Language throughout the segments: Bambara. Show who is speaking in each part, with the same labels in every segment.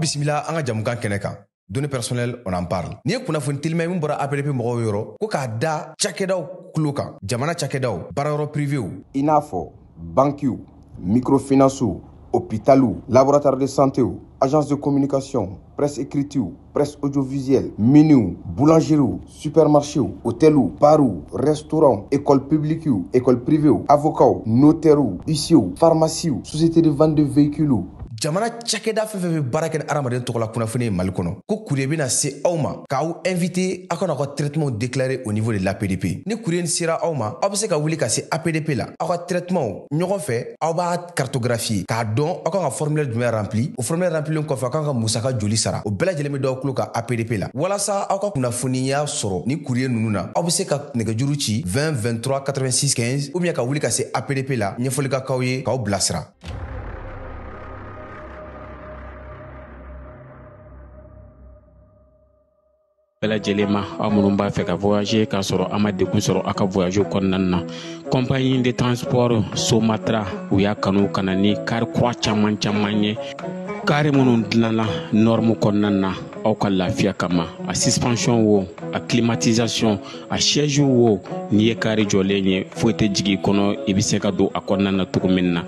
Speaker 1: Bisimila an ka jamukan kɛnɛ kan. Données personnelles, on en parle. N'i ye kunnafoni telima ye min bɔra APDP mɔgɔw yɔrɔ, ko k'a da cakɛdaw tulo kan, jamana cakɛdaw, baarayɔrɔ privéw,
Speaker 2: i n'a fɔ bankiw, microfinancew, hôpitaliw, laboratoire de santéw, agence de communication, presse écrite, presse audiovisuelle, miniw, boulangeries, supermarchés, hôtels, bars, restaurants, écoles publiques, écoles privées, avocats, notaires, huissiers, pharmacies, sociétés de vente de véhicules.
Speaker 1: Jamana cakɛda fɛn fɛn bɛ baara kɛ ni hadamaden tɔgɔ la kunnafoni ye Mali kɔnɔ, ko courrier bɛna se aw ma k'aw invité aw kana aw ka traitement déclarer au niveau de l'APDP. Ni courrier sera aw ma, aw bɛ se ka wuli ka se APDP la, aw ka traitement ɲɔgɔn fɛ, aw b'a cartographier k'a dɔn aw kan ka formulaire jumɛn rempli. O formulaire remplilen kɔfɛ, aw kan ka musaka joli sara, o bɛɛ lajɛlen bɛ d'aw tulo kan APDP la. Walasa aw ka kunnafoniya sɔrɔ ni courrier ninnu na, aw bɛ se ka nɛgɛjuru ci 20 23 86 15 ou bien ka wuli ka se APDP la, ɲɛfɔli ka k'aw ye k'aw bilasira.
Speaker 3: Bɛɛ lajɛlen ma, aw minnu b'a fɛ ka voyager k'a sɔrɔ a ma degun sɔrɔ aw ka voyage kɔnɔna na, compagnie de transport Somatra u y'a kanu ka na ni kari kura caman caman ye, kari minnu dilanna norme kɔnɔna na aw ka lafiya kama. A suspension wo, a climatisation, a siège wo, n'i ye kari jɔlen ye foyi tɛ jigin i kɔnɔ, i bɛ se ka don a kɔnɔna na cogo min na.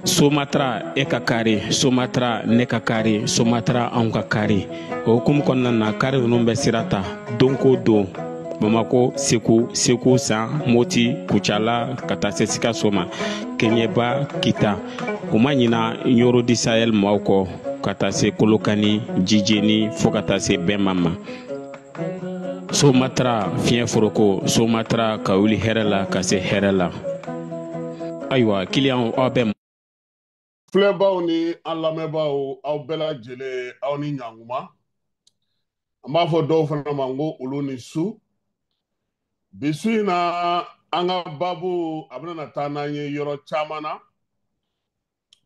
Speaker 3: Somatra e ka kari, Somatra ne ka kari, Somatra anw ka kari. O hukumu kɔnɔna na, kari ninnu bɛ sira ta don ko don Bamako, Segu, Segu San, Moti, Kucala ka taa se Sikaso ma, Keɲeba, Kita. U ma ɲina Ɲoro di Sahel maaw kɔ ka taa se Kolokani, Jijeni fo ka taa se Bɛnma ma. Somatra fiɲɛ foroko, Somatra ka wuli hɛrɛ la ka se hɛrɛ la. Ayiwa, kiliyanw aw bɛɛ
Speaker 4: filɛbaw ni an lamɛnbaaw, aw bɛɛ lajɛlen, aw ni ɲankuma. An b'a fɔ dɔw fana ma ko olu ni su. Bi su in na, an ka baabu a bɛna taa n'an ye yɔrɔ caman na,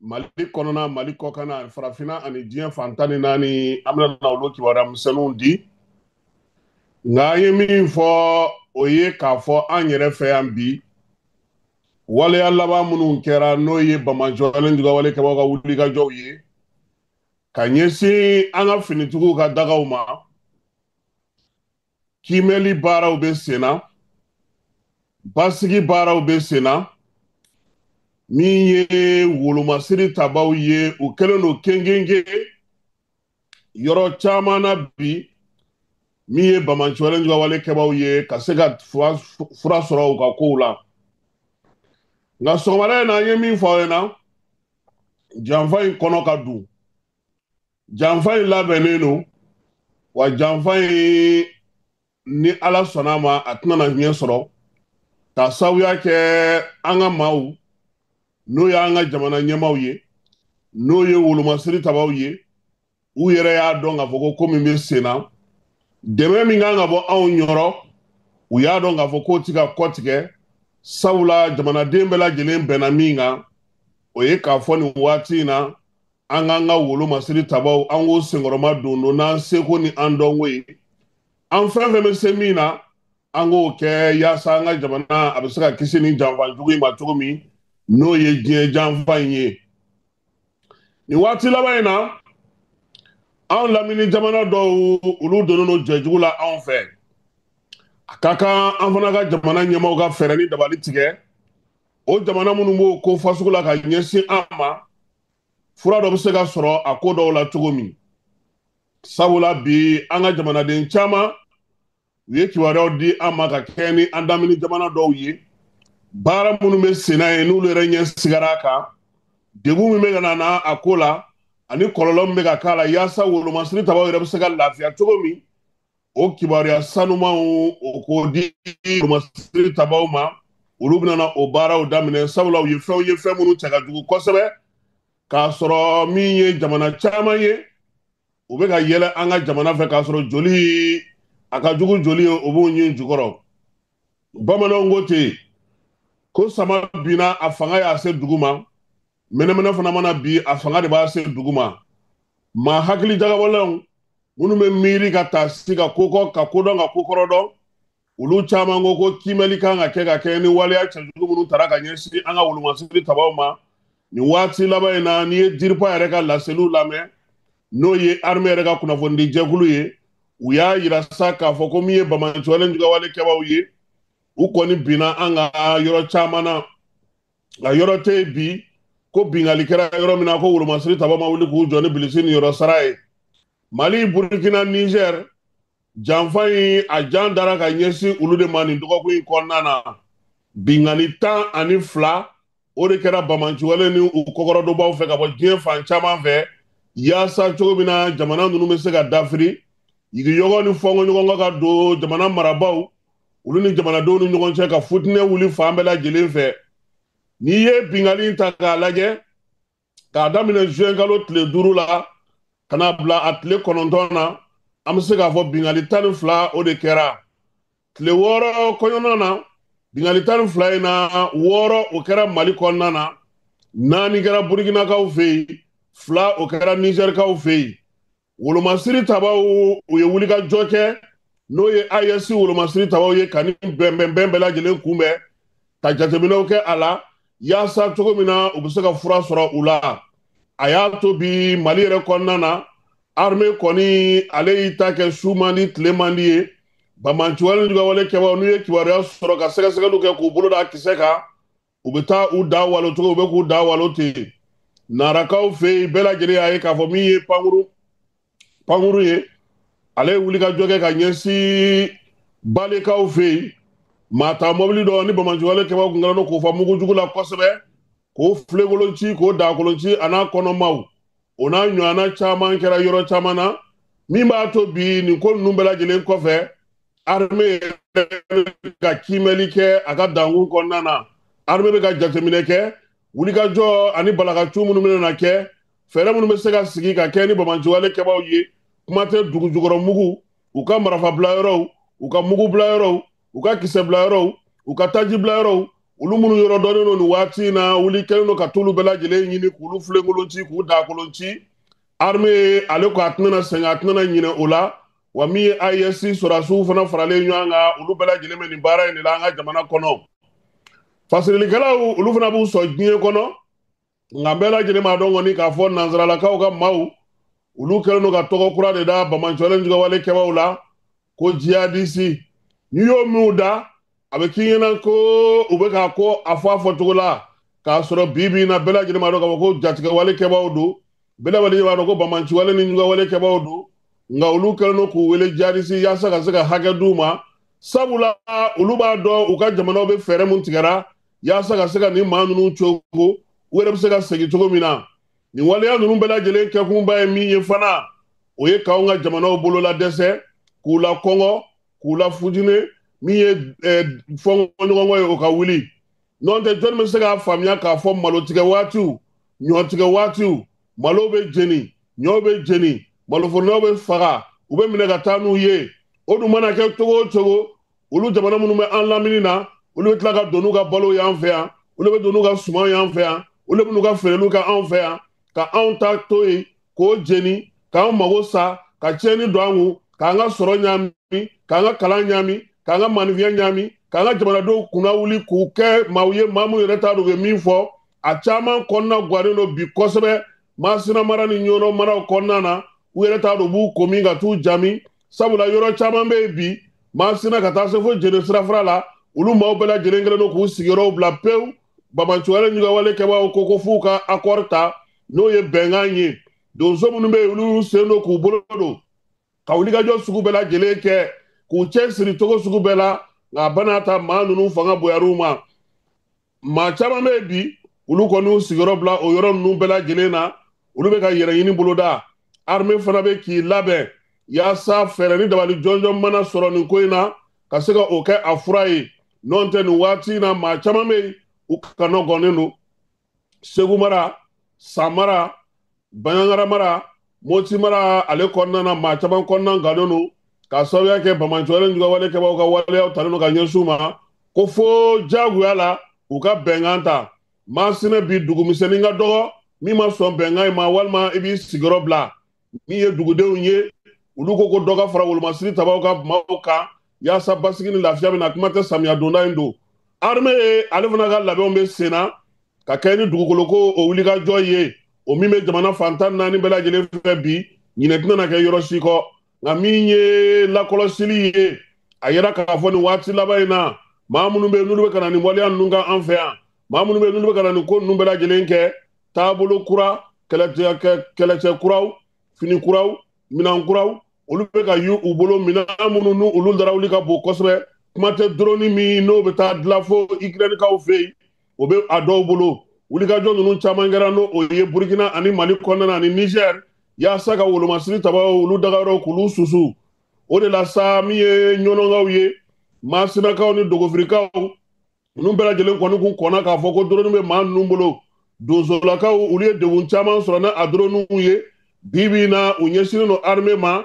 Speaker 4: Mali kɔnɔna, Mali kɔkanna, farafinna ani diɲɛ fan 14. An bɛna na olu kibaruya misɛnninw di. Nka an ye min fɔ, o ye k'a fɔ an yɛrɛ fɛ yan bi, waleya laban minnu kɛra, n'o ye Bamakɔ jugawale kɛbagaw ka wulikajɔw ye ka ɲɛsin an ka finitigiw ka dagaw ma, kiimɛli baaraw bɛ sen na, basigi baaraw bɛ sen na. Min ye wolomasiri tabaw ye, u kɛlen don kenkenke yɔrɔ caman na bi. Min ye Bamakɔ jugawale kɛbagaw ye, ka se ka fura sɔrɔ u ka kow la. Nka sɔgɔmada in na, an ye min fɔ aw ɲɛna, janfa in kɔnɔ ka dun, janfa in labɛnnen don wa, janfa in ni Ala sɔnna a ma, a tɛna na ɲɛ sɔrɔ, k'a sababuya kɛ an ka maaw, n'o y'an ka jamana ɲɛmaaw ye, n'o ye wolomasiri tabaw ye, u yɛrɛ y'a dɔn k'a fɔ ko ko min bɛ sen na, dɛmɛ min kan ka bɔ anw yɔrɔ, u y'a dɔn k'a fɔ k'o ti ka kɔ tigɛ. Sabula jamanaden bɛɛ lajɛlen bɛnna min kan, o ye k'a fɔ nin waati in na, an k'an ka wolomasiri tabaw, an k'o senkɔrɔma don don n'an seko ni an dɔnko ye. An fɛn fɛn bɛ se min na, an k'o kɛ yaasa an ka jamana a bɛ se ka kisi ni janfa jugu in ma cogo min, n'o ye diɲɛ janfa in ye. Nin waati laban in na, anw lamini jamana dɔw, olu donnen don jɛjugu la anw fɛ. A ka kan an fana ka jamana ɲɛmaaw ka fɛɛrɛ ni dabali tigɛ o jamana minnu b'o ko fasugu la ka ɲɛsin an ma, fura dɔ bɛ se ka sɔrɔ a ko dɔw la cogo min. Sabula bi, an ka jamanaden caman, u ye kibaruyaw di an ma ka kɛɲɛ ni an damini jamana dɔw ye, baara minnu bɛ sen na ye, n'olu yɛrɛ ɲɛ sigara a kan, degun min bɛ ka na a ko la ani kɔlɔlɔ min bɛ ka k'a la, yaasa wolomasiri tabaw yɛrɛ bɛ se ka lafiya cogo min, o kibaruya sanumanw, o k'o di wolomasiri tabaw ma, olu bɛna na o baaraw daminɛ. Sabula u ye fɛnw ye, fɛn minnu cɛ ka jugu kosɛbɛ, k'a sɔrɔ min ye jamana caman ye, u bɛ ka yɛlɛ an ka jamana fɛ k'a sɔrɔ joli a ka jugu joli ye, o b'u ɲin jukɔrɔ. Bamananw ko ten ko sama binna, a fanga y'a se dugu ma, mɛnɛmɛnɛ fana mana bi, a fanga de b'a se dugu ma. Maa hakili jagabɔlanw minnu bɛ miiri ka taa si ka ko kɔ ka kodɔn ka ko kɔrɔ dɔn, olu caman ko ko kiimɛli kan ka kɛ ka kɛ ni waleya cɛjugu minnu tara ka ɲɛsin an ka wolomasiri tabaw ma nin waati laban in na. N'i ye DIRPA yɛrɛ ka laseliw lamɛn, N'o ye armée yɛrɛ ka kunnafonidi jɛkulu ye, u y'a yira sa k'a fɔ ko min ye banbaanciwale jugawale kɛbaaw ye, u kɔni binna an ka yɔrɔ caman na. Nka yɔrɔ tɛ yen bi ko binkanni kɛra yɔrɔ min na ko wolomasiri taba ma wuli k'u jɔ ni bilisi niyɔrɔ sara ye. Mali, Burkina, Niger, janfa in a jan dara ka ɲɛsin olu de ma nin dɔgɔkun in kɔnɔna na. Binkanni 12 o de kɛra banbaanciwale ni u kɔkɔrɔdonbaw fɛ ka bɔ diɲɛ fan caman fɛ, yaasa cogo min na jamana ninnu bɛ se ka dafiri, yigiyɔgɔ ni fɔnkɔɲɔgɔnkɔ ka don jamana marabaaw olu ni jamanadenw ni ɲɔgɔn cɛ, ka futinɛ wuli fan bɛɛ lajɛlen fɛ. N'i ye binkanni in ta k'a lajɛ, k'a daminɛ juin kalo tile 5 la ka na bila a tile 9 na, an bɛ se k'a fɔ binkanni 12 o de kɛra. Tile 6 kɔɲɔna na, binkanni 12 in na, 6 o kɛra Mali kɔnɔna na, 4 kɛra Burkinakaw fɛ yen, 2 o kɛra Nizɛrikaw fɛ yen. Wolomasiri tabaw u ye wulikajɔ kɛ, n'o ye AES wolomasiri tabaw ye, ka ni bɛnbɛnbɛn bɛɛ lajɛlen kunbɛn, ka jateminɛw kɛ a la, yaasa cogo min na u bɛ se ka fura sɔrɔ u la. A y'a to bi Mali yɛrɛ kɔnɔna na, armée kɔni ale y'i ta kɛ su man di tile man di ye. Banbaanciwale jugawale kɛbaaw n'u ye kibaruya sɔrɔ ka sɛgɛsɛgɛliw kɛ k'u bolo da kisɛ kan, u bɛ taa u da walo cogo, u bɛ k'u da walo ten. Narakaw fɛ yen, bɛɛ lajɛlen y'a ye k'a fɔ min ye pankuru ye, ale ye wulikajɔ kɛ ka ɲɛsin Balekaw fɛ yen. Maa ta mɔbili dɔ ni banbaanciwale kɛbaaw kun kɛlen don k'o fa mugujugu la kosɛbɛ, k'o filenkolon ci, k'o daakolon ci, a n'a kɔnɔmaw, o n'a ɲɔgɔnna caman kɛra yɔrɔ caman na. Min b'a to bi nin ko ninnu bɛɛ lajɛlen kɔfɛ, armée yɛrɛ ka kiimɛli kɛ a ka dankun kɔnɔna na. Armée bɛ ka jateminɛ kɛ, wulikajɔ ani balakacu minnu bɛna na kɛ, fɛɛrɛ minnu bɛ se ka sigi ka kɛ ni banbaanciwale kɛbaaw ye. Kuma tɛ dugu jukɔrɔ mugu, u ka marifa bilayɔrɔw, u ka mugu bilayɔrɔw, u ka kisɛ bilayɔrɔw, u ka taji bilayɔrɔw, olu minnu yɔrɔ dɔnnen don nin waati in na, wuli kɛlen don ka t'olu bɛɛ lajɛlen ɲini k'olu filenkolon ci, k'u daakolon ci. Armée ale ko a tɛna sɛgɛn, a tɛna ɲinɛ o la. Wa min ye AES sɔrɔdasiw fana faralen ɲɔgɔn kan, olu bɛɛ lajɛlen bɛ nin baara in de la an ka jamana kɔnɔ. Fasirilikɛlaw olu fana b'u sɔn diɲɛ kɔnɔ, nka bɛɛ lajɛlen b'a dɔn kɔni k'a fɔ nansaralakaw ka maaw olu kɛlen don ka tɔgɔ kura de da banbaanciwale jugawale kɛbaaw la ko jihadisi. N'i y'o minw da, a bɛ k'i ɲɛna ko u bɛ k'a ko a fɔ a fɔcogo la, k'a sɔrɔ bi bi in na bɛɛ lajɛlen b'a dɔn k'a fɔ ko jatigɛwale kɛbaaw don, bɛɛ lajɛlen b'a dɔn ko banbaanciwale ni jugawale kɛbaaw don. Nka olu kɛlen don k'u wele jihadisi yaasa ka se ka hakɛ d'u ma, sabula olu b'a dɔn u ka jamanaw bɛ fɛɛrɛ mun tigɛra yaasa ka se ka nin maa ninnu cogo, u yɛrɛ bɛ se ka segin cogo min na. Nin waleya ninnu bɛɛ lajɛlen kɛkunba ye min ye fana, o ye k'anw ka jamanaw bolola dɛsɛ, k'u la kɔngɔ, k'u la fujine, min ye fɔnkɔɲɔgɔnkɔ ye o ka wuli. N'o tɛ, jɔnni bɛ se k'a faamuya k'a fɔ malotigɛ waatiw, ɲɔtigɛ waatiw, malo bɛ jeni, ɲɔ bɛ jeni, maloforonaw bɛ faga, u bɛ minɛ ka taa n'u ye. O dun mana kɛ cogo o cogo, olu jamana minnu bɛ an lamini na, olu bɛ tila ka don n'u ka balo y'an fɛ yan, olu bɛ don n'u ka sumanw y'an fɛ yan, olu bɛ n'u ka feereliw kɛ anw fɛ yan, ka anw ta to yen k'o jeni, k'an mago sa, ka tiɲɛni don an kun, k'an ka sɔrɔ ɲaami, k'an ka kalan ɲaami, k'an ka maninfinya ɲaami, k'an ka jamanadenw kunna wuli k'u kɛ maaw ye, maa minnu yɛrɛ t'a dɔn u bɛ min fɔ. A caman kɔnɔna gannen don bi kosɛbɛ Masina mara ni Ɲɔnɔ maraw kɔnɔna na, u yɛrɛ t'a dɔn u b'u ko min ka t'u jami, sabula yɔrɔ caman bɛ yen bi Masina ka taa se fo Jene sirafara la, olu maaw bɛɛ lajɛlen kɛlen don k'u sigiyɔrɔw bila pewu. Banbaanciwale jugawale kɛbaaw ko ko f'u ka accord ta, n'o ye bɛnkan ye. Donso minnu bɛ yen, olu y'u sen don k'u bolo don ka wulikajɔ sugu bɛɛ lajɛlen kɛ, k'u cɛ siri cogo sugu bɛɛ la, nka bana ta maa ninnu fanga bonyar'u ma. Maa caman bɛ yen bi, olu kɔni y'u sigiyɔrɔ bila o yɔrɔ ninnu bɛɛ lajɛlen na, olu bɛ ka yɛrɛɲini boloda. Armée fana bɛ k'i labɛn yaasa fɛɛrɛ ni dabali jɔnjɔn mana sɔrɔ nin ko in na, ka se ka o kɛ a fura ye. N'o tɛ, nin waati in na maa caman bɛ yen, u kanɔ gɔnnen don. Segu mara, San mara, Banjagara mara, Moti mara ale kɔnɔna na, maa caman kɔnɔna gannen don k'a sababuya kɛ banbaanciwale jugawale kɛbaaw ka waleyaw talen don ka ɲɛsin u ma, ko fo diyagoya la u ka bɛnkan ta. Masina bi dugumisɛnnin ka dɔgɔ min ma sɔn bɛnkan in ma, walima i b'i sigiyɔrɔ bila. Min ye dugudenw ye, olu ko ko dɔ ka fara wolomasiri tabaw ka maaw kan yaasa basigi ni lafiya bɛ na. Kuma tɛ samiya donda in don. Armée ye ale fana ka labɛnw bɛ sen na ka kɛ ni dugukolo ko o wulikajɔ ye, o min bɛ jamana fan 14 bɛɛ lajɛlen fɛ bi. Ɲinɛ tɛna kɛ yɔrɔ si kɔ. Nka min ye lakɔlɔsili ye, a yira k'a fɔ nin waati laban in na, maa minnu bɛ yen n'olu bɛ ka na nin waleya ninnu kan an fɛ yan, maa minnu bɛ yen n'olu bɛ ka na nin ko ninnu bɛɛ lajɛlen kɛ, taabolo kura, kɛlɛcɛ kuraw, fini kuraw, minɛn kuraw, olu bɛ ka y'u u bolo, minɛn minnu n'u olu darawuli ka bon kosɛbɛ. Kuma tɛ drone min n'o bɛ taa dilan fo Ukrainekaw fɛ yen, o bɛ a dɔw bolo. Wulikajɔ ninnu caman kɛra n'o o ye Burkina ani Mali kɔnɔna na ani Niger, yaasa ka wolomasiri tabaw olu dagayɔrɔw k'olu susu. O de la sa, min ye ɲɔnɔnkaw ye, Masinakaw ni Dogofirikaw, ninnu bɛɛ lajɛlen kɔni kun kɔnna k'a fɔ ko drone bɛ maa ninnu bolo. Donsolakaw, olu ye degun caman sɔrɔ n'a a drone ye. Bi bi in na, u ɲɛsinnen don armée ma.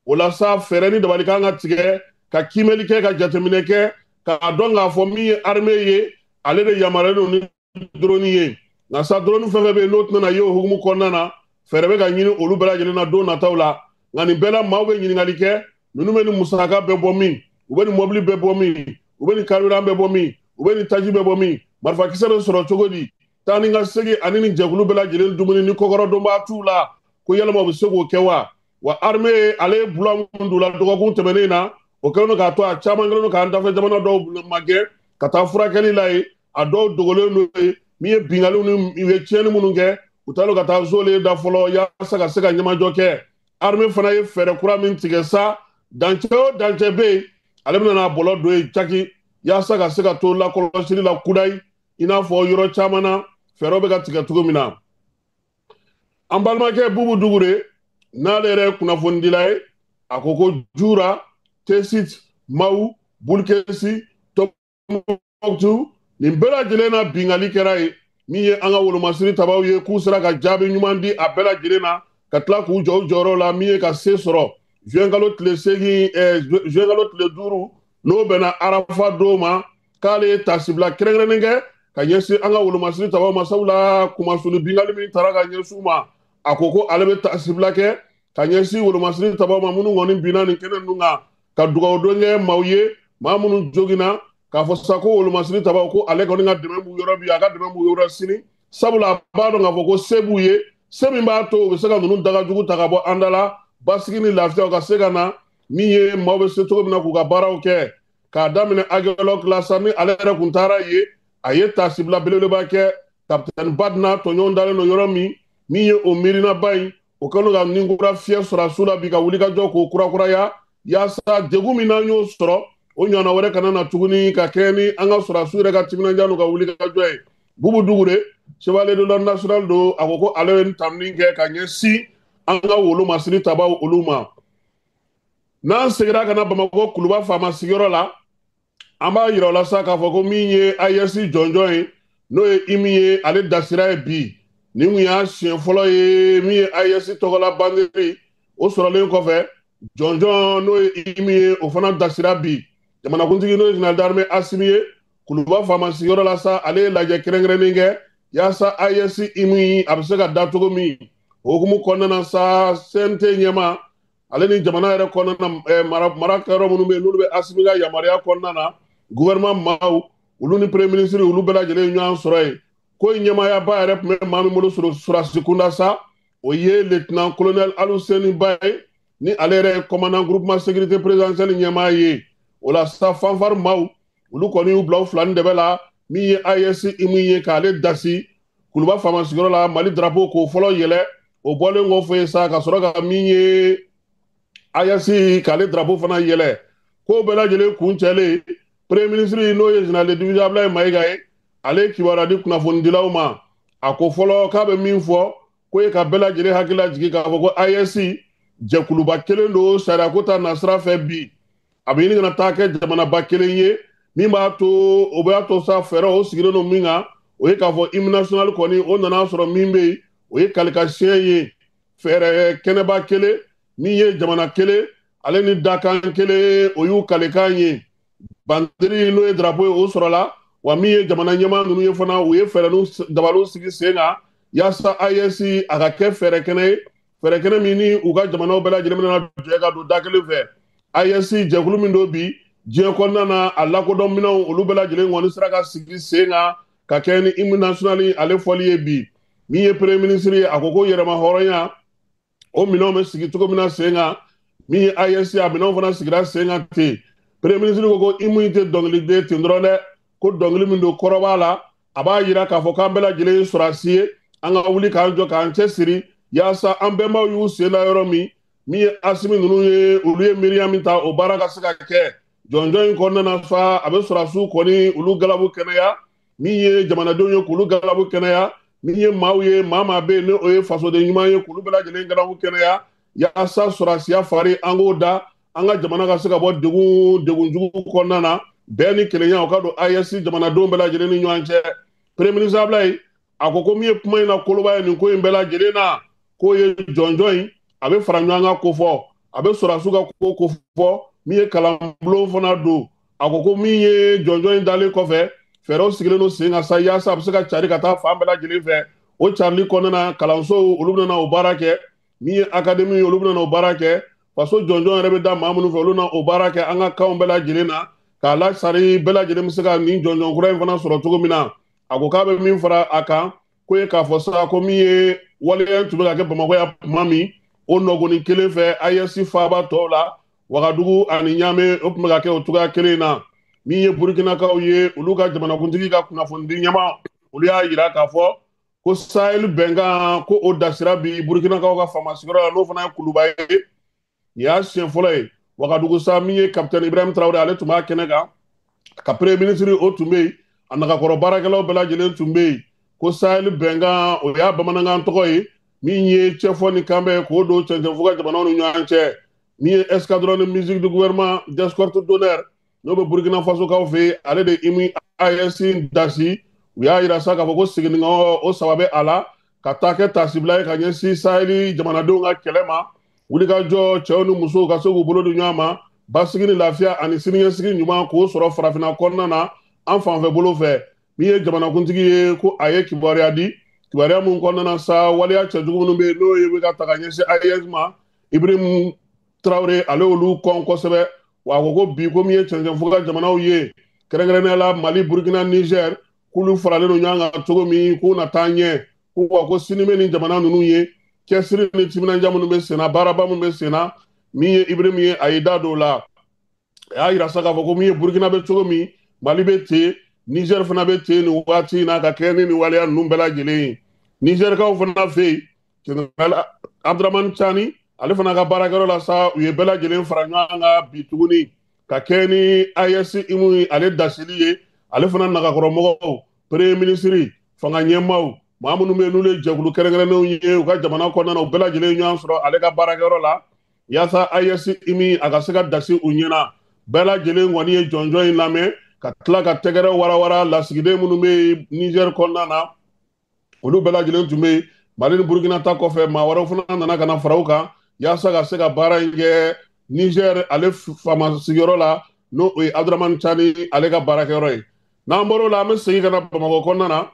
Speaker 4: O la sa, fɛɛrɛ ni dabali kan ka tigɛ, ka kiimɛli kɛ, ka jateminɛ kɛ, k'a dɔn k'a fɔ min ye armée ye, ale de yamaruyalen don ni drone ye. Nka sa, drone fɛn fɛn bɛ yen n'o tɛna ye o hukumu kɔnɔna na, fɛɛrɛ bɛ ka ɲini olu bɛɛ lajɛlen na don nataw la. Nka nin bɛɛ la, maaw bɛ ɲininkali kɛ: ninnu bɛ nin musaka bɛɛ bɔ min? U bɛ nin mɔbili bɛɛ bɔ min? U bɛ nin carburant bɛɛ bɔ min? U bɛ nin taji bɛɛ bɔ min? Marifakisɛ bɛ sɔrɔ cogo di? Taa ni ka segin ani nin jɛkulu bɛɛ lajɛlen dumuni ni kɔkɔrɔdonbaa t'u la, ko yalima u bɛ se k'o kɛ wa? Wa armée, ale ye bula min don la dɔgɔkun tɛmɛnen na, o kɛlen don k'a to a caman kɛlen don k'an dafɛ jamana dɔw magɛn ka taa furakɛli la yen. A dɔw dogolen don yen. Min ye binkaliw ni u ye tiɲɛni minnu kɛ, u taalen ka taa zole da fɔlɔ yaasa ka se ka ɲɛmajɔ kɛ. Armée fana ye fɛɛrɛ kura min tigɛ sa, dancɛ o dancɛ bɛ yen, ale bɛna n'a bɔlɔ don yen caki, yaasa ka se ka to lakɔlɔsili la kudayi, i n'a fɔ yɔrɔ caman na fɛɛrɛw bɛ ka tigɛ cogo min na. An balimakɛ Bubu Dugure, n'ale yɛrɛ ye kunnafonidila ye, a ko ko Jura, Tesit, Mawu, Bulkesi, Tɔnbukutu, nin bɛɛ lajɛlen na bingali kɛra yen. Min ye an ka wolomasiri tabaw ye, k'u sera ka jaabi ɲuman di a bɛɛ lajɛlen na, ka tila k'u jɔ u jɔyɔrɔ la. Min ye ka se sɔrɔ juin kalo tile 8, juin kalo tile 5, n'o bɛnna Arafa don ma, k'ale ye tasibila kɛrɛnkɛrɛnnen kɛ ka ɲɛsin an ka wolomasiri tabaw ma, sabula kumasuli bingali min taara ka ɲɛsin u ma, a ko ko ale bɛ tasibila kɛ ka ɲɛsin wolomasiri tabaw ma minnu kɔni binna nin kɛnɛ ninnu kan, ka dugawu don kɛ maaw ye, maa minnu joginna, k'a fɔ sa ko wolomasiri tabaw, ko ale kɔni ka dɛmɛ b'u yɔrɔ bi, a ka dɛmɛ b'u yɔrɔ sini, sabula a b'a dɔn k'a fɔ ko se b'u ye, se min b'a to u bɛ se ka ninnu dagajugu ta ka bɔ an da la, basigi ni lafiyaw ka se ka na, min ye maaw bɛ se cogo min na k'u ka baaraw kɛ. K'a daminɛ Aguelok la sa, ni ale yɛrɛ kun taara yen, a ye tasibila belebeleba kɛ. Kapitɛni Badina tɔɲɔgɔn dalen don yɔrɔ min, min ye o miirinaba in, o kɛlen ka nin kura fiyɛ sɔrɔsiw la bi, ka wuli ka jɔ k'o kurakuraya, yaasa degun min n'an y'o sɔrɔ, o ɲɔgɔnna wɛrɛ kana na tuguni, ka kɛɲɛ ni an ka sɔrɔsiw yɛrɛ ka timinandiya n'u ka wuli ka jɔ ye. Bubu Dugure, chevalier de l'ordre national don, a ko ko ale ye nin tanuni kɛ ka ɲɛsin an ka wolomasiri tabaw olu ma. N'an seginna ka na Bamakɔ Kuluba faama sigiyɔrɔ la, an b'a yira o la sa k'a fɔ ko min ye AES jɔnjɔn ye, n'o ye IMI ye, ale dasira ye bi. Nin kun y'a siɲɛ fɔlɔ ye min ye AES tɔgɔla banderi o sɔrɔlen kɔfɛ, jɔnjɔn n'o ye IMI ye, o fana dasira bi. Jamanakuntigi, n'o ye général d'armée Asimi ye, Kuluba faama sigiyɔrɔ la sa, ale ye lajɛ kɛrɛnkɛrɛnnen kɛ yaasa AES IMI a bɛ se ka da cogo min. O hukumu kɔnɔna na sa, CNT ɲɛmaa, ale ni jamana yɛrɛ kɔnɔna na, mara kɛyɔrɔ minnu bɛ yen n'olu bɛ Asimi ka yamaruya kɔnɔna na, gouvernement maaw, olu ni premier ministre, olu bɛɛ lajɛlen ye ɲɔgɔn sɔrɔ yen. Ko in ɲɛmaayaba yɛrɛ tun bɛ maa min bolo sɔrɔsi kunda sa, o ye lieutenant colonel Aluseni Ba ye, ni ale yɛrɛ ye commandant groupement sécurité présidentielle ɲɛmaa ye. O la sa, fanfare maaw, olu kɔni y'u bila u fila ni dɛbɛ la. Min ye AES IMI ye, k'ale dasi Kuluba faama sigiyɔrɔ la, Mali drapeau k'o fɔlɔ yɛlɛ. O bɔlen kɔfɛ sa, ka sɔrɔ ka min ye AES k'ale drapeau fana yɛlɛ. Ko bɛɛ lajɛlen kuncɛlen, premier ministre, n'o ye général de division Ablaye Mayiga ye, ale ye kibaruya di kunnafonidilaw ma. A ko fɔlɔ k'a bɛ min fɔ, ko ye ka bɛɛ lajɛlen hakili lajigin k'a fɔ ko AES jɛkuluba kelen don sariyako ta nasira fɛ bi, a bɛ ɲini ka na taa kɛ jamanaba kelen ye, min b'a to o b'a to sa fɛɛrɛ o sigilen don min kan, o ye k'a fɔ hymne national kɔni, o nana sɔrɔ min bɛ yen, o ye kalikasiyɛn ye, fɛɛrɛ kɛnɛba kelen, min ye jamana kelen, ale ni dakan kelen, o y'u kalikan ye. Bandiri, n'o ye drapeau ye, o sɔrɔla wa. Min ye jamana ɲɛmaa ninnu ye fana, u ye fɛɛrɛ n'u dabaliw sigi sen kan yaasa AES a ka kɛ fɛɛrɛ kɛnɛ ye, fɛɛrɛ kɛnɛ min ni u ka jamanaw bɛɛ lajɛlen bɛna jɛ ka don da kelen fɛ. AES jɛkulu min don bi diɲɛ kɔnɔna na, a lakodɔn minɛnw, olu bɛɛ lajɛlen kɔni sera ka sigi sen kan ka kɛ ni hymne national ale fɔli ye bi. Min ye premier ministre ye, a ko ko yɛrɛma hɔrɔnya, O minɛnw bɛ sigi cogo min na sen kan, min ye AES, a minɛnw fana sigira sen kan ten. Premier ministre ko ko hymne tɛ dɔnkiliden ten dɔrɔn dɛ, ko dɔnkili min don kɔrɔ b'a la, a b'a yira k'a fɔ k'an bɛɛ lajɛlen ye sɔrɔdasi ye, an ka wuli k'an jɔ k'an cɛsiri yaasa an bɛnbaw y'u sen da yɔrɔ min, min ye Asimi ninnu ye, olu ye miiriya min ta, o baara ka se ka kɛ. Jɔnjɔn in kɔnɔna na sa, a bɛ sɔrɔdasiw kɔni olu galabu kɛnɛya, min ye jamanadenw ye k'olu galabu kɛnɛya, min ye maaw ye, maa maa bɛ yen ni o ye fasoden ɲuman ye, k'olu bɛɛ lajɛlen galabu kɛnɛya yaasa sɔrɔdasiya fari an k'o da, an ka jamana ka se ka bɔ degun jugu kɔnɔna na, bɛn ni kelenya o ka don AES jamanadenw bɛɛ lajɛlen ni ɲɔgɔn cɛ. Premier ministre Ablaye a ko ko min ye kuma in na koloba ye nin ko in bɛɛ lajɛlen na, k'o ye jɔnjɔn in a bɛ fara ɲɔgɔn kan ko fɔ, a bɛ sɔrɔdasiw ka ko ko fɔ, min ye kalanbulon fana don. A ko ko min ye jɔnjɔn in dalen kɔfɛ, fɛɛrɛw sigilen don sen kan sa yaasa a bɛ se ka cari ka taa fan bɛɛ lajɛlen fɛ. O carili kɔnɔna na, kalansow olu bɛna o baara kɛ, min ye akademi olu bɛna o baara kɛ, faso jɔnjɔn yɛrɛ bɛ da maa minnu fɛ olu na o baara kɛ an ka kanw bɛɛ lajɛlen na, k'a lasari bɛɛ lajɛlen bɛ se ka nin jɔnjɔn kura in fana sɔrɔ cogo min na. A ko k'a bɛ min fara a kan, ko ye k'a fɔ sa ko min ye waleya tun bɛ ka kɛ Bamakɔ yan tuma min, o nɔgɔnin kelen fɛ AES faaba tɔw la, Wagadugu ani Ɲame, o tun bɛ ka kɛ o cogoya kelen na. Min ye Burukinakaw ye, olu ka jamanakuntigi ka kunnafonidi ɲɛmaa, olu y'a yira k'a fɔ ko Sahel bɛnkan ko o dasira bi Burukinakaw ka faama sigiyɔrɔ la, n'o fana ye Kuluba ye. Nin y'a siɲɛ fɔlɔ ye Wagadugu sa, min ye capitaine Ibrahim Traoré, ale tun b'a kɛnɛ kan, ka premier ministre o tun bɛ yen, a nagakɔrɔ baarakɛlaw bɛɛ lajɛlen tun bɛ yen. Ko Sahel bɛnkan o y'a bamanankan tɔgɔ ye, min ye cɛfɔ ni kanbɛn k'o don cɛncɛnfuga jamanaw ni ɲɔgɔn cɛ. Min ye escadron de musique du gouvernement d'escorte d'honneur, n'o bɛ Burkina Faso kaw fɛ yen, ale de hymne AES dasi. U y'a yira sa k'a fɔ ko seginnikɔ o saba bɛ a la ka taa kɛ tasibila ye ka ɲɛsin Sahel jamanadenw ka kɛlɛ ma, wulikajɔ cɛw ni musow ka se k'u bolo di ɲɔgɔn ma, basigi ni lafiya ani siniɲɛsigi ɲuman k'o sɔrɔ farafinna kɔnɔna na an fanfɛ bolo fɛ. Min ye jamanakuntigi ye, ko a ye kibaruya di, kibaruya mun kɔnɔna na sa, waleya cɛjugu minnu bɛ yen n'o ye bɛ ka ta ka ɲɛsin AES ma, Ibrahim Traoré ale olu kɔn kosɛbɛ. Wa a ko ko bi ko min ye cɛncɛnfuga jamanaw ye, kɛrɛnkɛrɛnnenya la Mali, Burkina, Niger, k'olu faralen don ɲɔgɔn kan cogo min, k'u na taa ɲɛ, ko wa ko sini bɛ nin jamana ninnu ye, cɛsiri ni timinandiya minnu bɛ sen na, baaraba minnu bɛ sen na. Min ye Ibrahim ye, a y'i da don o la, a y'a yira sa k'a fɔ ko min ye Burkina bɛ cogo min, Mali bɛ ten, Niger fana bɛ ten nin waati in na ka kɛ ni nin waleya ninnu bɛɛ lajɛlen ye. Nigerkaw fana fɛ yen, Général Abdramane Tiani, ale fana ka baarakɛyɔrɔ la sa, u ye bɛɛ lajɛlen fara ɲɔgɔn kan bi tuguni ka kɛ ni AES hymne ale dasili ye. Ale fana nagakɔrɔmɔgɔw, premier ministre, fanga ɲɛmaaw, maa minnu bɛ yen n'olu ye jɛkulu kɛrɛnkɛrɛnnenw ye u ka jamana kɔnɔna na, u bɛɛ lajɛlen ɲɔgɔn sɔrɔ ale ka baarakɛyɔrɔ la yaasa AES hymne a ka se ka dasi u ɲɛna. Bɛɛ lajɛlen kɔni ye jɔnjɔn in lamɛn ka tila ka tɛgɛrɛ warawara. Lasigiden minnu bɛ yen Niger kɔnɔna na, olu bɛɛ lajɛlen tun bɛ yen. Mali ni Burkina ta kɔfɛ, maa wɛrɛw fana nana ka na fara u kan yaasa ka se ka baara in kɛ Niger ale faama sigiyɔrɔ la, n'o ye Abdramane Tiani ale ka baarakɛyɔrɔ ye. N'an bɔr'o la, an bɛ segin ka na Bamakɔ kɔnɔna na.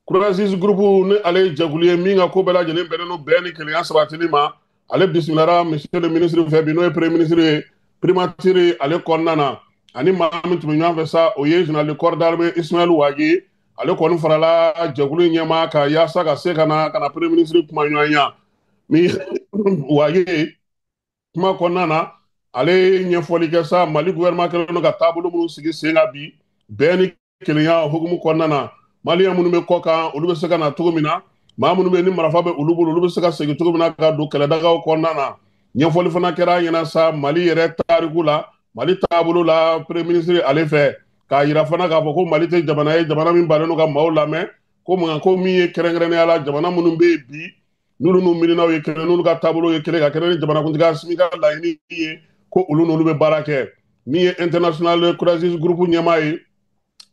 Speaker 4: Croasis Group ni ale ye jɛkulu ye min ka ko bɛɛ lajɛlen bɛnnen don bɛn ni kelenya sabatili ma, ale bisimilara monsieur le ministre fɛ bi, n'o ye premier ministre ye, primature ale kɔnɔna na. Ani maa min tun bɛ ɲɔgɔn fɛ sa, o ye général de corps d'armée Ismaël Wagué, ale kɔni farala jɛkulu in ɲɛmaa kan yaasa ka se ka na premier ministre kuma ɲɔgɔnya. Min Wagué kuma kɔnɔna na, ale ye ɲɛfɔli kɛ sa, Mali gouvernement kɛlen don ka taabolo minnu sigi sen kan bi bɛn ni kelenya hukumu kɔnɔna na. Maliyɛn minnu bɛ kɔ kan, olu bɛ se ka na cogo min na, maa minnu bɛ yen ni marifa bɛ olu bolo, olu bɛ se ka segin cogo min na ka don kɛlɛdagaw kɔnɔna na. Ɲɛfɔli fana kɛra a ɲɛna sa Mali yɛrɛ tariku la, Mali taabolo la, premier ministre ale fɛ, k'a yira fana k'a fɔ ko Mali tɛ jamana ye, jamana min bannen don ka maaw lamɛn, ko mun ko min ye kɛrɛnkɛrɛnnenya la jamana minnu bɛ yen bi, n'olu n'u miirinaw ye kelen, n'olu ka taabolo ye kelen, ka kɛnɛ ni jamanakuntigi Asimi ka laɲini ye ko olu n'olu bɛ baara kɛ. Min ye International Crisis Group ɲɛmaa ye,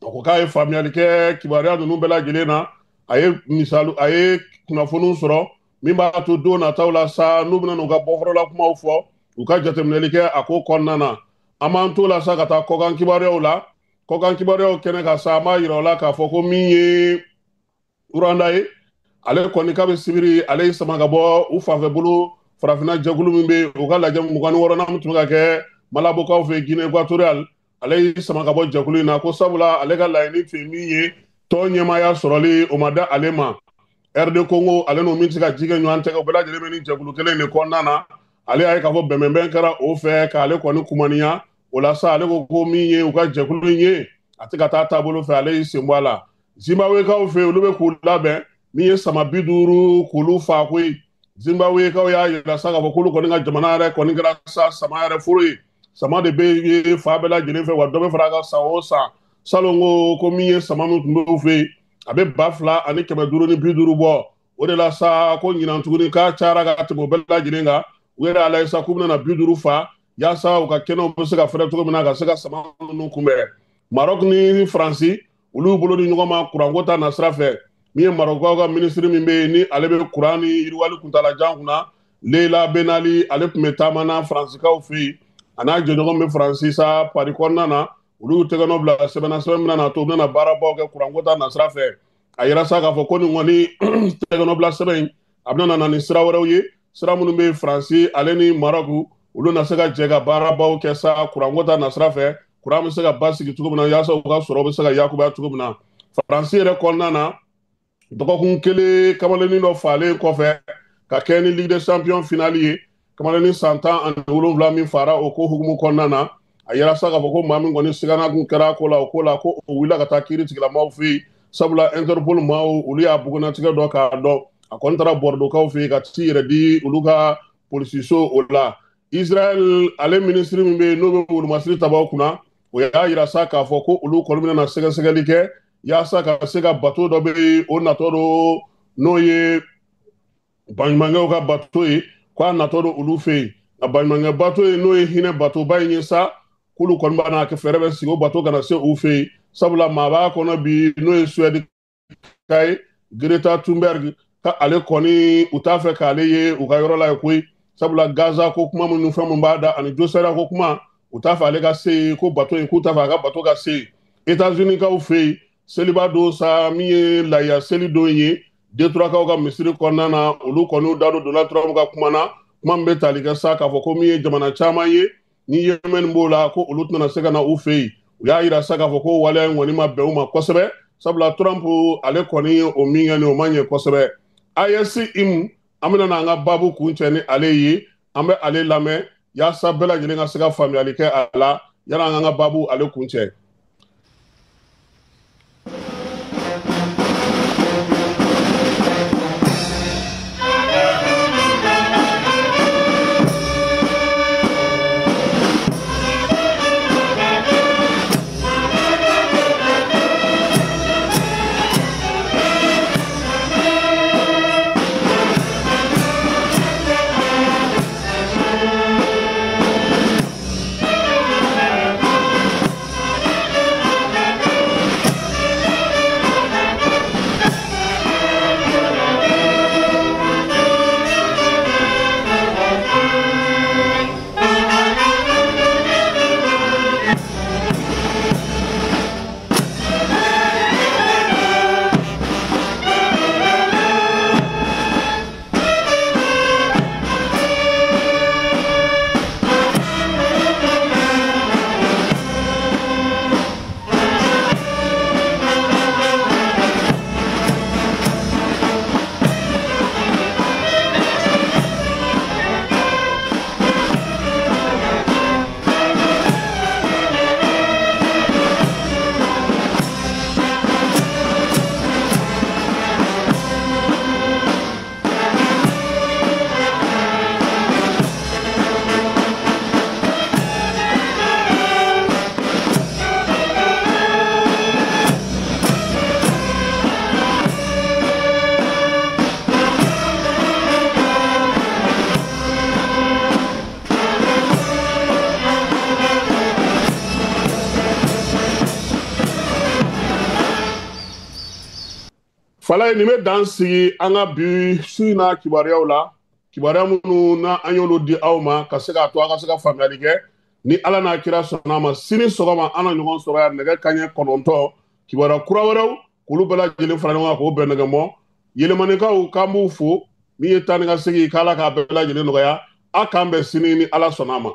Speaker 4: a ko k'a ye faamuyali kɛ kibaruya ninnu bɛɛ lajɛlen na, a ye misali, a ye kunnafoniw sɔrɔ min b'a to don nataw la sa, n'u bɛna n'u ka bɔfɔrɔla kumaw fɔ, u ka jateminɛli kɛ a ko kɔnɔna na. An b'an to la sa ka taa kɔkan kibaruyaw la. Kɔkan kibaruyaw kɛnɛ kan sa, an b'a yira u la k'a fɔ ko min ye Rwanda ye, ale kɔni k'a bɛ sibiri, ale ye sama ka bɔ u fanfɛ bolo farafinna jɛkulu min bɛ yen, u ka lajɛ 26nan min tun bɛ ka kɛ Malabokaw fɛ Guinée Équatoriale, ale y'i sama ka bɔ jɛkulu in na, ko sabula ale ka laɲini tun ye min ye, tɔn ɲɛmaaya sɔrɔli o ma da ale ma. RD Congo ale n'o min tɛ ka ji kɛ ɲɔgɔn tɛgɛ, o bɛɛ lajɛlen bɛ nin jɛkulu kelen de kɔnɔna na. Ale y'a ye k'a fɔ bɛnbɛnbɛn kɛra o fɛ k'ale kɔni kumaniya o la sa. Ale ko ko min ye u ka jɛkulu in ye, a tɛ ka taa taabolo fɛ, ale y'i sen bɔ a la. Zimbabwekaw fɛ yen, olu bɛ k'u labɛn min ye sama 50 k'olu fa koyi. Zimbabwekaw y'a yira sa k'a fɔ k'olu kɔni ka jamana yɛrɛ kɔni kɛra sa sama yɛrɛ foro ye. Sama de bɛ ye fa bɛɛ lajɛlen fɛ, wa dɔ bɛ fara a kan san o san. Salon ko min ye sama min tun bɛ u fɛ yen, a bɛ 2550 bɔ. O de la sa ko ɲinan tuguni k'a cayara ka tɛmɛ o bɛɛ lajɛlen kan. U yɛrɛ y'a lajɛ sa k'u bɛna 50 fa yaasa u ka kɛnɛw bɛ se ka fɛrɛ cogo min na ka se ka sama ninnu kunbɛn. Maroc ni Faransi, olu bolo di ɲɔgɔn ma kuranko ta nasira fɛ. Min ye Marocaw ka minisiri min bɛ yen ni ale bɛ kuran ni yiriwali kuntalajan kunna, Leila Benali, ale tun bɛ taama na Faransikaw fɛ yen. A n'a jɛɲɔgɔn bɛ Faransi sa Paris kɔnɔna na. Olu y'u tɛgɛ nɔ bila sɛbɛn na, sɛbɛn min na to u bɛna baarabaw kɛ kuranko ta nasira fɛ. A yira sa k'a fɔ ko nin kɔni tɛgɛ nɔ bila sɛbɛn in, a bɛna na ni sira wɛrɛw ye, sira minnu bɛ Faransi ale ni Maroc, olu na se ka jɛ ka baarabaw kɛ sa kuranko ta nasira fɛ. Kuran bɛ se ka basigi cogo min na yaasa u ka sɔrɔ bɛ se ka yakubaya cogo min na. Faransi yɛrɛ kɔnɔna na, dɔgɔkun kelen kamalennin dɔ falen kɔfɛ ka kɛ ni Ligue des Champions finale ye, kamalennin san 17 min fara o ko hukumu kɔnɔna na, a yira sa k'a fɔ ko maa min kɔni sigana kun kɛra ko la o ko la, ko o wulila ka taa kiiri tigilamaaw fɛ yen. Sabula Interpol maaw, olu y'a bugunnatigɛ dɔn k'a dɔn. A kɔni taara Bordeauxkaw fɛ yen ka t'i yɛrɛ di olu ka polisiso o la. Israël ale minisiri min bɛ yen n'o bɛ wolomasiri tabaw kunna, o y'a yira sa k'a fɔ ko olu kɔni bɛna sɛgɛsɛgɛli kɛ yaasa ka se ka bato dɔ bɛ yen, o natɔ don, n'o ye baɲumankɛw ka bato ye, k'a natɔ don olu fɛ yen. Nka baɲumankɛ bato ye, n'o ye hinɛ batoba in ye sa, k'olu kɔni b'a n'a kɛ fɛɛrɛ bɛ sigi o bato kana se u fɛ yen. Sabula maa b'a kɔnɔ bi n'o ye Suède ka ye, Greta Thunberg, ka ale kɔni u t'a fɛ k'ale ye u ka yɔrɔ la yen koyi. Sabula Gaza ko kuma minnu fɛn min b'a da ani Josera ko kuma, u t'a fɛ ale ka se yen, ko bato in k'u t'a fɛ a ka bato ka se yen. États-Unis kaw fɛ yen, seliba don sa min ye laya seli don ye, Détroitkaw ka misiri kɔnɔna na, olu kɔni da don Donald Trump ka kuma na, kuma min bɛ tali kɛ sa k'a fɔ ko min ye jamana caman ye ni Yemen b'o la, ko olu tɛna se ka na u fɛ yen. U y'a yira sa k'a fɔ ko waleya in kɔni ma bɛn u ma kosɛbɛ, sabula Trump ale kɔni o min kɛ nin o ma ɲɛ kosɛbɛ. AES IM, an bɛna n'an ka baabu kuncɛ ni ale ye, an bɛ ale lamɛn yaasa bɛɛ lajɛlen ka se ka faamuyali kɛ a la yanni an ka baabu ale kuncɛ. Falaye, nin bɛ dan sigi an ka bi su in na kibaruyaw la, kibaruya minnu na an y'olu di aw ma ka se k'a to aw ka se ka faamuyali kɛ. Ni Ala n'a kira sɔnna a ma, sini sɔgɔma an na ɲɔgɔn sɔrɔ yan nɛgɛ kanɲɛ 9, kibaruya kura wɛrɛw k'olu bɛɛ lajɛlen fara ɲɔgɔn kan k'o bɛn nɛgɛ mɔ. Yɛlɛmanikaw, k'an b'u fo. Min ye taa ni ka segin, k'Ala k'a bɛɛ lajɛlen nɔgɔya. A k'an bɛn sini ni Ala sɔnna a ma.